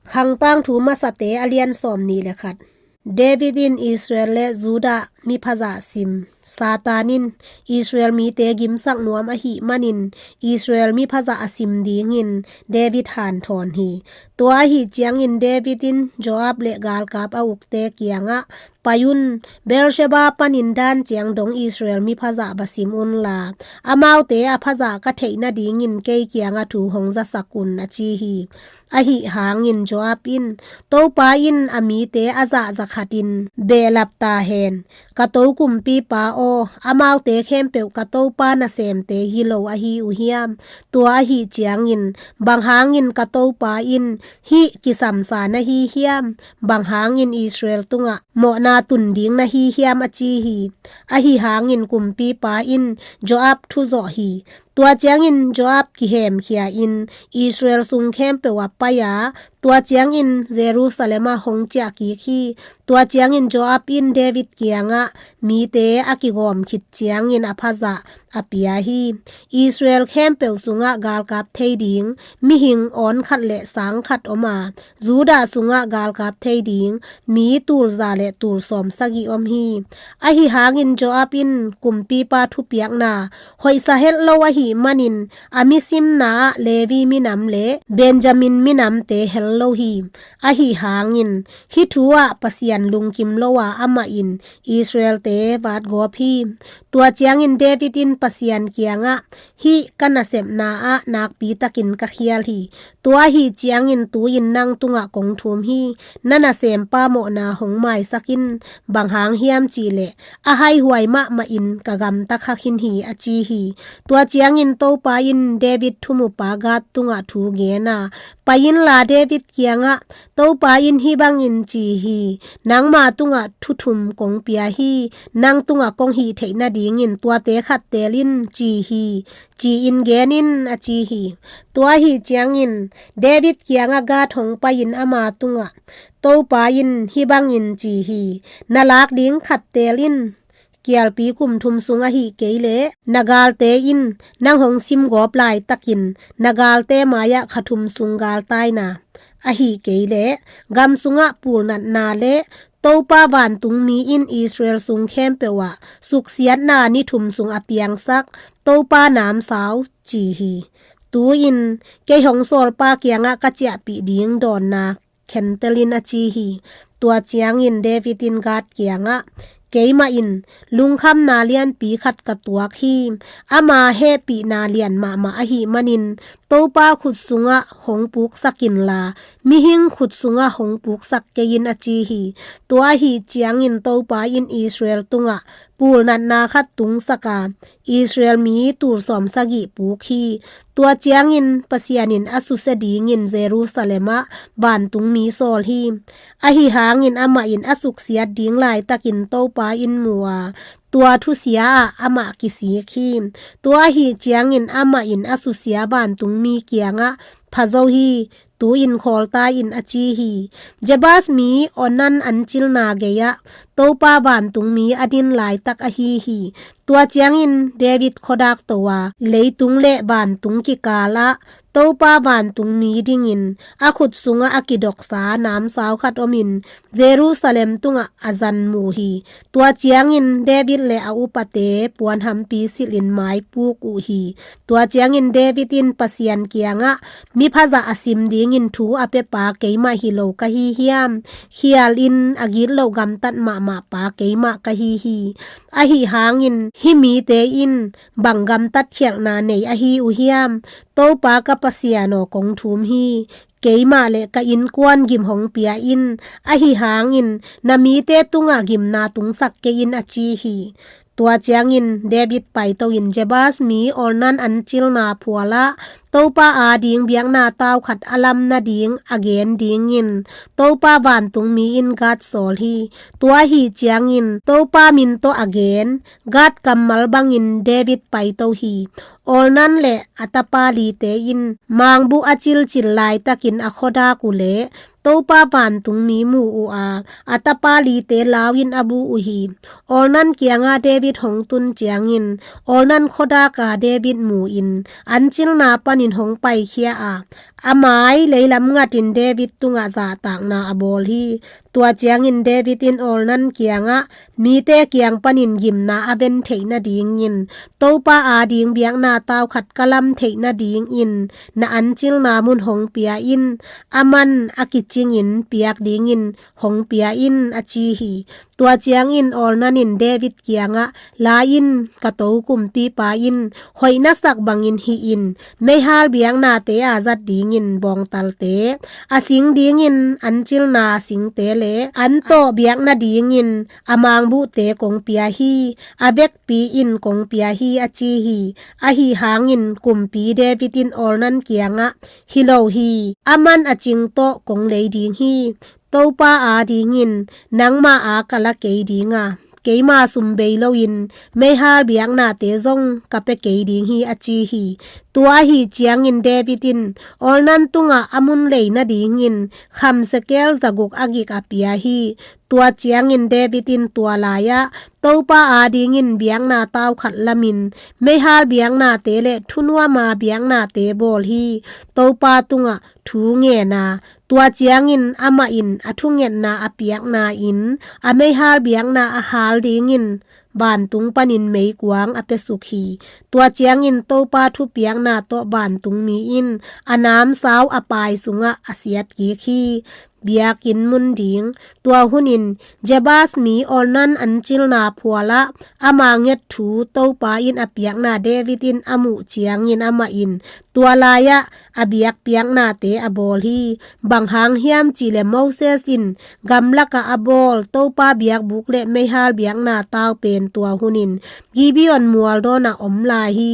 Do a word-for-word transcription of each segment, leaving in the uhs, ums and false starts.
Khangtangthu Masate a lian sawmnih le khat. David in Israel le Judah miphazah sim. Satan in Israel mite gimsak nuam ahih manin Israel miphazah a sim dingin David hanthawn hi. Tua ahih ciangin David in Joab le galkap a ukte kiangah, "Pai un, Beersheba panin Dan ciang dong Israel miphazah va sim unla, amaute a phazah ka theih nadingin kei kiangah thu hong zasak un," a ci hi. Ahi hangin Joab in, "Topa in a mite a zah zakhatin behlap ta hen. Ka to kumpipa aw, amaute khempeuh ka topa nasemte hi lo ahi uh hiam? Tua ahi ciangin bang hangin ka topa in hih kisamsa na hi hiam? Bang hangin Israel tungah mawhna tun ding na hi hiam?" a ci hi. Ahi hangin kumpipa in Joab thuzawh hi. Tua ciangin Joab kihemkhia in Israel sung khempeuh ah pai a, tua ciangin Jerusalem ah hong ciah kik hi. Tua ciangin Joab in David kiangah mite a kigawm khit ciangin a phazah a pia hi. Israel khempeuh sungah galkap thei ding mihing awn khat le sang khat om a, Judah sungah galkap thei ding mi tulza le tulsawm sagih om hi. Ahi hangin Joab in kumpipa thupiakna hoihsa het lo ahih manin a misimna ah Levi minam le Benjamin minamte hel lo hi. Ahi hangin hih thu ah Pasian lungkim lo a, amah in Israelte vatgawp hi. Tua ciangin David in Pasian kiangah, "Hih ka nasepna ah nakpi takin ka khial hi. Tua ahi ciangin tu-in nang tungah kong thum hi. Na nasempa mawhna hong maisak in, bang hang hiam cih leh a haihuai mahmah in ka gamta kha khin hi," a ci hi. Tua ciangin Topa in David thumupa Gad tungah thu gen a, "Pai inla David kiangah, 'Topa in hih bangin ci hi: Nangma tungah thu thum kong pia hi. Nang tungah kong hih theih nadingin tuate khat teel in,' ci hi," ci-in gen in, a ci hi. Tua ahi ciangin David kiangah Gad hong pai-in ama tungah, "Topa in hih bangin ci hi: 'Na lak ding khat teel in, kialpi kum thum sung ahi kei leh na galte in nang hong simgawp laitakin na galte mai-ah kha thum sung galtaina ahi kei leh gam sungah pulnatna le Topa vantungmi in Israel sung khempeuh ah suksiatna ni thum sung a piangsak Topa namsau,' ci hi. Tu-in kei hong sawlpa kiangah ka ciahpih ding dawnna khentel in," a ci hi. Tua ciangin David in Gad kiangah, "Keimah in lungkhamna lianpi khat ka tuak hi. Ama hehpihna lian mahmah ahih manin Topa khut sungah hong puksak inla, mihing khut sungah hong puksak kei in," a ci hi. Tua ahi ciangin Topa in Israel tungah pulnatna khat tungsak a, Israel mi tulsawm sagih puk hi. Tua ciangin Pasian in a susia dingin Jerusalem ah vantungmi sawl hi. Ahi hangin amah in a suksiat ding laitakin Topa in mu a, tua thusia ah amah kisik hi. Tua ahi ciangin amah in a susia vantungmi kiangah, "Phazo hi, tu-in khawlta in," a ci hi. Jebus mi Ornan an cilna gei-ah Topa vantungmi a din laitak ahi hi. Tua ciangin David khuadak to a, leitung le vantung kikal ah Topa vantungmi dingin a khut sungah a kidoksa namsau khat omin Jerusalem tungah a zan mu hi. Tua ciangin David le a upate puanhampi silhin maipuk uh hi. Tua ciangin David in Pasian kiangah, "Miphazah a sim dingin thu a pia pa keimah hi lo ka hi hiam? Khialin a gitloh gamtat mahmah pa keimah ka hi hi. Ahi hangin hih mite in bang gamtat khialhna nei ahi uh hiam? Topa ka Pasian aw, kong thum hi. Keimah le ka innkuan gim hong pia in. Ahi hangin na mite tungah gimna tungsak kei in," a ci hi. Tua ciangin David paito-in Jebus mi Ornan an cilna phualah Topa ading biakna tau khat a lam nading a gen dingin Topa vantungmi in Gad sawl hi. Tua ahi ciangin Topa min tawh a gen Gad kammal bangin David paito hi. Ornan le a tapa lite in mangbuh a cilcil laitakin a khuadak uh leh Topa vantungmi mu uh a, a tapa lite lau-in a bu uh hi. Ornan kiangah David hong tun ciangin, Ornan khuadak a David mu-in, an cilna panin hong paikhia a, a mai leilam ngatin David tungah zahtakna a bawl hi. Tua ciangin David in Ornan kiangah, mite kiang panin gimna a ven theih nadingin, Topa ading biakna tau khat ka lam theih nadingin, na an cilna mun hong pia in, a man a kicingin piak dingin hong pia in, a ci hi. Tua ciangin Ornan in David kiangah, la in, ka to kumpipa in hoih na sak bangin hih in, meihal biaknate a zat dingin bawngtalte, a sing dingin an cilna singte le an tawh biak nadingin a mangbuhte kong pia hi, a vekpi in kong pia hi, a ci hi. Ahi hangin kumpi David in Ornan kiangah, hi lo hi, a man a cing tawh kong lei ding hi. Topa adingin nangma a ka la kei ding a, keima sum bei loin meihal biaknate zong ka pia kei ding hi, a ci hi. Tua ahi ciangin David in Ornan tungah a mun lei nadingin kham sekel zaguk a gik a pia hi. Tua ciangin David in tua lai-ah Topa adingin biakna tau khat lamin meihal biaknate le thunuama biaknate bawl hi. Topa tungah thu ngen a, tua ciangin amah in a thungetna a piakna in a meihal biakna a hal dingin vantung panin meikuang a piasuk hi. Tua ciangin Topa thupiakna tawh vantungmi in a namsau a pai sungah a siat kik hi. Biakinn mun ding. Tua hunin Jebus mi Ornan an cilna phualah ama nget thu Topa in a piakna David in a muh ciangin amah in tua lai-ah a biakpiaknate a bawl hi. Bang hang hiam cihleh Moses in gamlakah a bawl Topa biakbuk le meihal biakna tau pen tua hunin Gibeon mualdawnah om lai hi.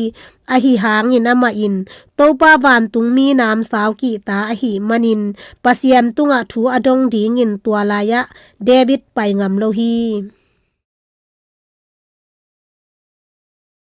Ahi hangin amah in Topa vantungmi namsau kihta ahih manin Pasian tungah thu a dong dingin tua lai-ah David pai ngam lo hi.